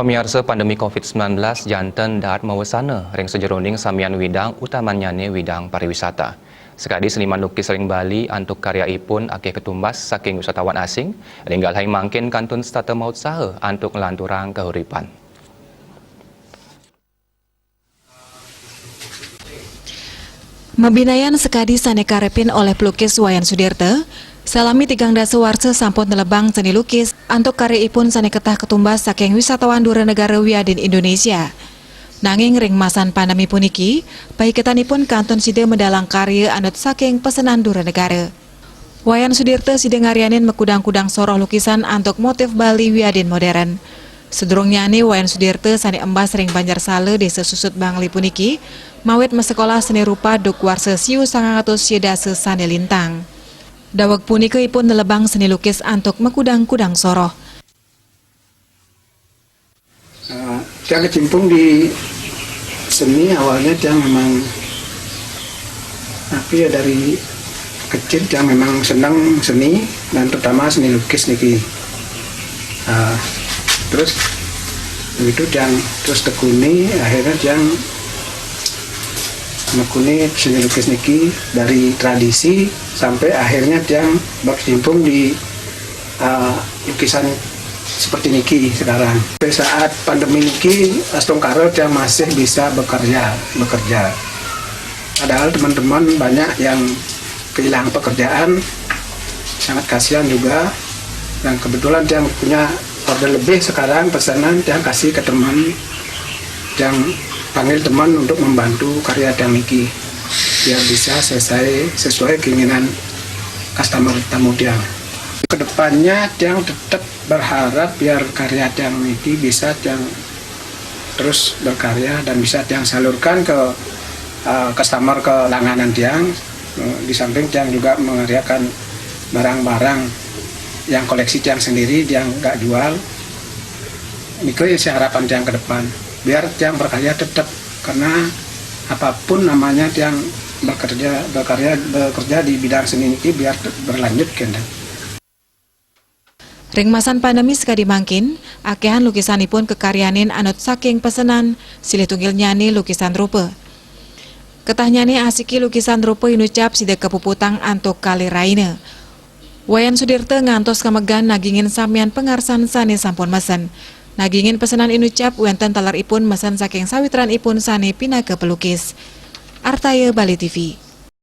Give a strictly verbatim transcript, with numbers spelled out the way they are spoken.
Pamiarsa, pandemi covid sembilan belas janten dahat mawesana ring sajeroning samian widang, utamanyane widang pariwisata. Sakadi seniman lukis ring Bali antuk karyaipun akeh katumbas saking wisatawan asing, ring galahing mangkin kantun setata mautsaha antuk nglanturang kauripan. Mabinayan sakadi sane karepin olih pelukis Wayan Sudirta, salami tigang dasa warsa sampun nelebang seni lukis antuk karyaipun sane ketah katumbas saking wisatawan dura negara wiadin Indonesia. Nanging ring masan pandemi puniki, paiketanipun kantun sida medalang karya anut saking pesenan dura negara. Wayan Sudirta sida ngaryanin makudang-kudang soroh lukisan antuk motif Bali wiadin modern. Sadurungnyane Wayan Sudirta sane embas ring Banjar Sala, Desa Susut Bangli puniki, mawit masekolah seni rupa duk warsa siu sangang atus sia dasa sane lintang. Daweg punika ipun nelebang seni lukis antuk makudang-kudang soroh. Eh, tiang kecimpung di seni, awalnya tiang memang, apa ya, dari kecil tiang memang senang seni, dan terutama seni lukis niki. Ah, terus begitu tiang terus tekuni, akhirnya tiang nekuni seni lukis niki dari tradisi sampai akhirnya tiang berkecimpung di, ah, lukisan seperti niki sekarang. Sampai saat pandemi niki, astungkara tiang masih bisa bekerja, bekerja. Padahal teman-teman banyak yang kehilangan pekerjaan, sangat kasihan juga. Dan kebetulan tiang punya order lebih sekarang, pesanan tiang kasih ke teman, tiang panggil teman untuk membantu karya tiang niki, biar bisa selesai sesuai keinginan customer tamu tiang. Kedepannya tiang tetap berharap biar karya tiang niki bisa tiang terus berkarya dan bisa tiang salurkan ke, eh, customer ke langganan tiang. Eh, di samping tiang juga mengaryakan barang-barang yang koleksi tiang sendiri, tiang nggak jual. Niki sih harapan tiang ke depan, biar tiang berkarya tetap, karena apapun namanya tiang bekerja, berkarya, bekerja di bidang seni niki biar te-, berlanjut, kenten. Ring masan pandemi sakadi mangkin, akehan lukisanipun kakaryanin anut saking pesenan, silih tunggilnyane lukisan rupa. Ketahnyane asiki lukisan rupa inucap sida kapuputang antuk kalih rahina. Wayan Sudirta ngantos kamegan nagingin samian pangarsan sane sampun mesen. Nagingin pesenan inucap wenten taler ipun mesen saking sawitran ipun sane pinaka pelukis. Artaya, Bali T V.